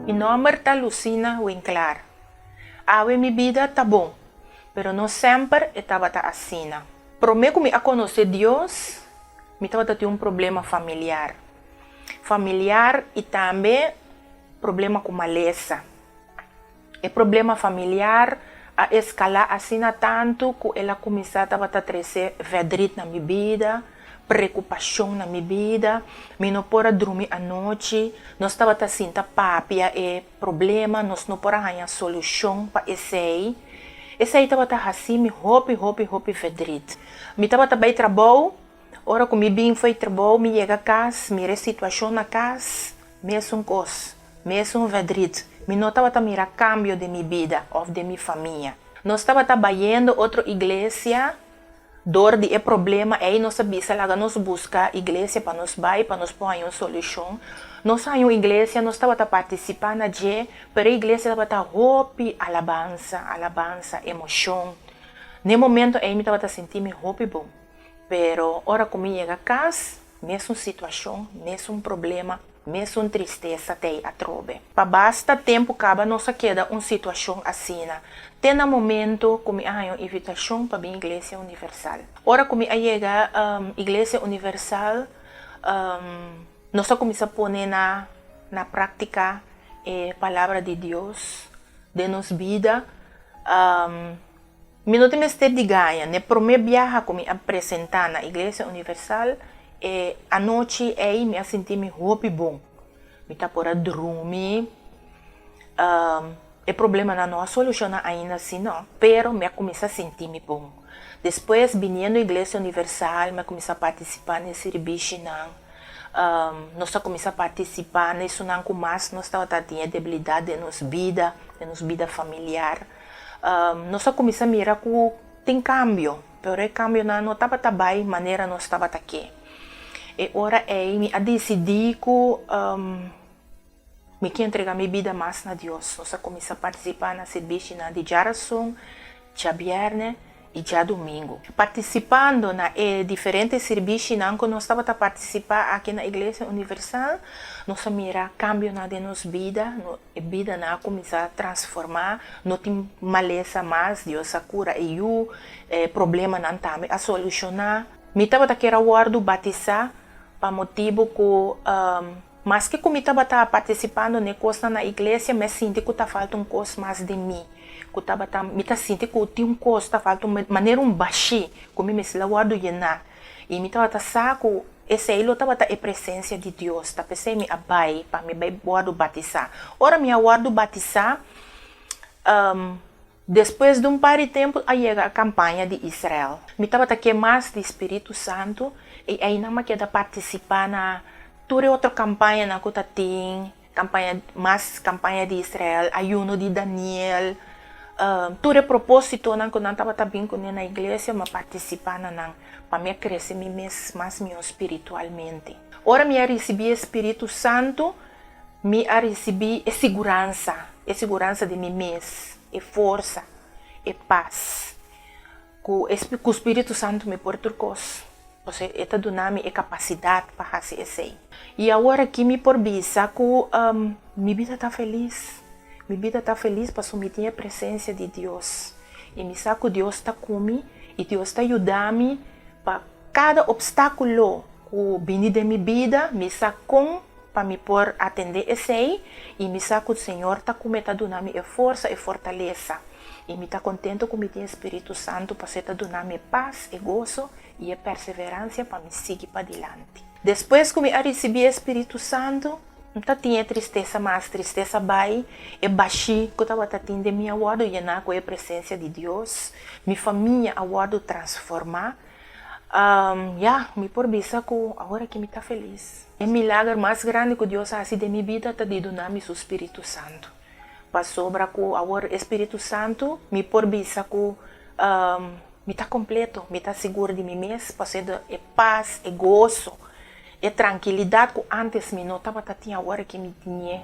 Mi nòmber ta Lucina Winklaar. Awe mi bida ta bon, pero no semper e tabata asina. Promé ku mi a konosé Dios, mi tabata tin un problema familiar. Familiar i tambe problema ku malesa. E problema familiar a eskalá asina tantu ku el a kuminsá tabata trese vèdrit na mi bida, preokupashon na mi bida, mi no por a drumi anochi, nos tabata sinta papia e problema, nos no por a haña solushon pa esei. Esei tabata hasi mi hopi, hopi, hopi vèdrit. Mi tabata bai trabou, ora ku mi bin fo'i trabou mi yega kas, mira e situashon na kas, mesun kos. Mesun verdriet, mi no tabata mira kambio den mi bida òf den mi famia. Nos tabata bayendo otro iglesia, dor di e problema ei nos a bisa laga nos buska iglesia pa nos bai pa nos por haña un solushon. Nos haña un iglesia, nos tabata partisipá na dje, pero e iglesia tabata hopi alabansa, alabansa, emoshon. Na e momento ei mi tabata sinti mi hopi bon, pero ora ku mi yega kas, mesun situashon, mesun problema. Mesun tristesa t'ei atrobe. Pa basta tempu kaba nos a keda un situashon asina, te na momento ku mi a haña un invitashon pa bin Iglesia Universal. Ora ku mi a yega Iglesia Universal, nos a kuminsá pone na na práktika e Palabra di Dios den nos bida. Mi no tin mester di gaña, n'e promé biaha ku mi a presentá na Iglesia Universal, e anochi ei mi a sinti mi hopi bon. Mi ta por a drumi. E problemanan no a solushoná ainda si no, pero mi a kuminsá sinti mi bon. Despues, biniendo Iglesia Universal, mi a kuminsá partisipá na e sirbishinan. Nos a kuminsá partisipá na esunnan ku mas nos tabata tin e debilidat den nos bida, den nos bida familiar. Nos a kuminsá mira ku tin kambio, pero e kambionan no tabata bai manera nos tabata ke. E ora ei mi a disidí ku mi ke entregá mi bida mas na Dios. Nos a kuminsá partisipá na sirbishinan di djarason, djabièrnè i djadumingu. Partisipando na e diferente sirbishinan ku nos tabata partisipá aki na Iglesia Universal, nos a mira kambionan den nos bida. E bidanan a kuminsá transformá, no tin malesa mas, Dios a kura e yu, e problemanan tambe a solushoná. Mi tabata kier a wòrdu batisá pa motibu ku maske ku mi tabata partisipando n'e kosnan na iglesia, mi a sinti ku ta falta un kos mas den mi, ku tabata, mi ta sinti ku tin un kos ta falta, un manera un bashí ku mi mester a wòrdu yená. I mi tabata sa ku Esei lo tabata e presensia di Dios, ta p'esei mi a bai pa mi bai wòrdu batisá. Ora mi a wòrdu batisá, despues di un par di tempu a yega a kampaña di Israel. Mi tabata ke mas di Spiritu Santu i einan mi a keda partisipá na tur e otro kampañanan ku ta tin, Kampaña mas kampaña di Israel, ayuno di Daniel, tur e propósitonan ku nan tabata bin kuné na iglesia, mi a partisipá na nan pa mi a krese mi mes mas mihó spiritualmente. Ora mi a risibí e Spiritu Santu, mi a risibí e siguransa, e siguransa di mi mes, e forsa, e pas. Ku e ku Spiritu Santu mi por tur kos. Pasobra e ta duna mi e kapasidat pa hasi esei. I awor aki mi por bisa ku mi bida ta felis. Mi bida ta felis pasobra mi tin e presensia di Dios. I mi sa ku Dios ta ku mi i Dios ta yuda mi pa kada opstákulo ku bini den mi bida, mi sa kon pa mi por atendé esei i mi sa ku Señor ta ku mi, e ta duna mi e forsa, e fortalesa. I mi ta kontentu ku mi tin e Spiritu Santu pasobra e ta duna mi e pas, e goso i e perseveransia pa mi sigui padilanti. Despues ku mi a risibí e Spiritu Santu, N ta tin e tristesa mas, tristesa bai, e bashí ku tabata tin den mi a wòrdu yená ku e presensia di Dios, mi famia a wòrdu transformá. Ya, mi por bisa ku awor aki mi ta felis. E milager mas grandi ku Dios a hasi den mi bida ta di duna mi su Spiritu Santu. Pasobra ku awor e Spiritu Santu mi por bisa ku mi ta kompleto, mi ta sigur di mi mes, pasobra e pas, e goso, e trankilidat ku ántes mi no tabata tin awor aki mi tin'é.